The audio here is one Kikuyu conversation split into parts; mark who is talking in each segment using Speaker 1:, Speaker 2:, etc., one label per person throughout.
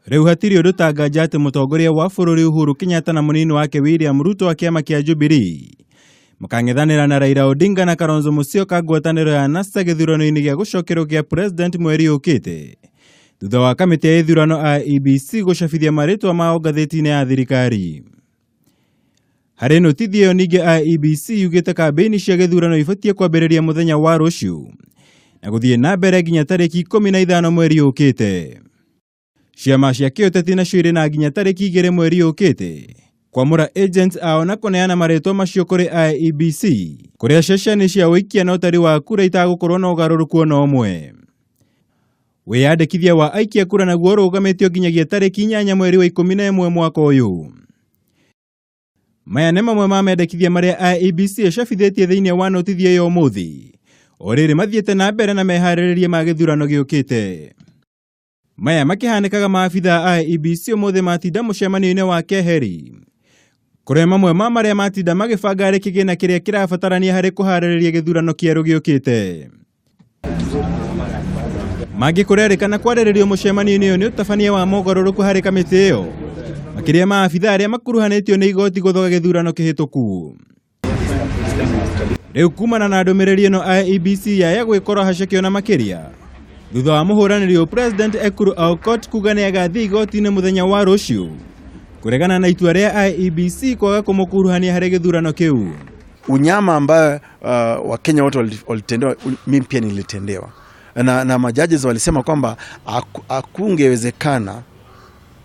Speaker 1: Rĩu hatirĩ ũndũ ta nganja atĩ mũtongoria wa bũrũri Uhuru Kenyatta na mũnini wake William Ruto wa kĩama kĩa Jubilee makang'ethanĩra na Raila Odinga na Kalonzo Musyoka ngwatanĩro ya NASA gĩthurano-inĩ gĩa gũcokerwo gĩa president mweri ũkĩte thutha wa kamĩtĩ ya ithurano IEBC gũcabithia marĩtwa mao ngathĩti-inĩ ya thirikari. Harĩ notithi ĩyo ningĩ IEBC yugĩte kambĩini cia gĩthurano ibatiĩ kwambĩrĩria mũthenya wa rũciũ na gũthiĩ na mbere nginya tarĩki 15 mweri ũkĩte. Ciama cia kĩũteti nacio irĩ na nginya tarĩki 2 mweri ũkĩte kwamũra agents ao na kũneana marĩtwa macio kũrĩ IEBC kũrĩa ceceni cia ũikia na ũtari wa kura itagũkorwo na ũgarũrũku ona ũmwe. Wĩyandĩkithia wa aikia kura naguo ũrũgamĩtio nginyagia tarĩki 8 mweri wa 11 mwaka ũyũ. Maya nĩ mamwe ma mendekithia marĩa IEBC ĩcabithĩtie thĩinĩ wa notithi ĩyo ũmũthĩ o rĩrĩ mathiĩte na mbere na meharĩrĩria ma gĩthurano gĩũkĩte. Maya makĩhanĩkaga maabitha a IEBC ũmũthĩ matinda mũcemanio-inĩ wa keheri kũrĩa mamwe ma marĩa matinda magĩbanga arĩ kĩgĩna kĩrĩa kĩrabatarania harĩ kũharĩrĩria gĩthurano kĩerũ gĩũkĩte. Mangĩ kũrerĩkana kwarĩrĩrio mũcemanio-inĩ ũyũ nĩ ũtabania wa mogarũrũku harĩ kamĩtĩ ĩyo makĩria ma abitha arĩa makuruhanĩtio nĩ igoti gũthoga gĩthurano kĩhĩtũku. Rĩu kumana na ndũmĩrĩri ĩno IEBC yaya gwĩkora hacekio na makĩria thutha wa mũhũranĩri wa president Ekuru Aukot kuga nĩ agathiĩ igoti-inĩ mũthenya wa rũciũ kũregana na itua rĩa IEBC kwaga kũmũkuruhania harĩ gĩthurano kĩu.
Speaker 2: Unyama ambayo Wakenya wote walitendewa, mimi pia nilitendewa na majaji walisema kwamba hakungewezekana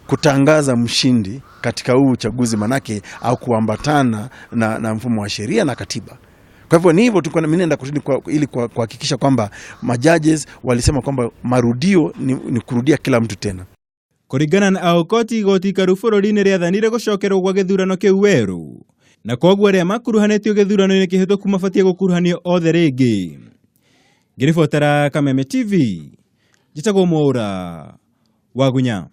Speaker 2: kutangaza mshindi katika huu uchaguzi manake au kuambatana na mfumo wa sheria na katiba. Kwa hivyo ni hivyo tu, mimi naenda kotini ili kuhakikisha kwamba majudges walisema kwamba marudio ni kurudia kila mtu tena.
Speaker 1: Kũringana na Aukot igoti ikaru bũrũri-inĩ rĩathanire gũcokerwo gwa gĩthurano kĩu werũ na koguo arĩa makuruhanĩtio gĩthurano-inĩ kĩhĩtũku mabatiĩ gũkuruhanio othe rĩngĩ. Ngĩribotera Kameme TV, njĩtagwo Mwaũra Wagunya.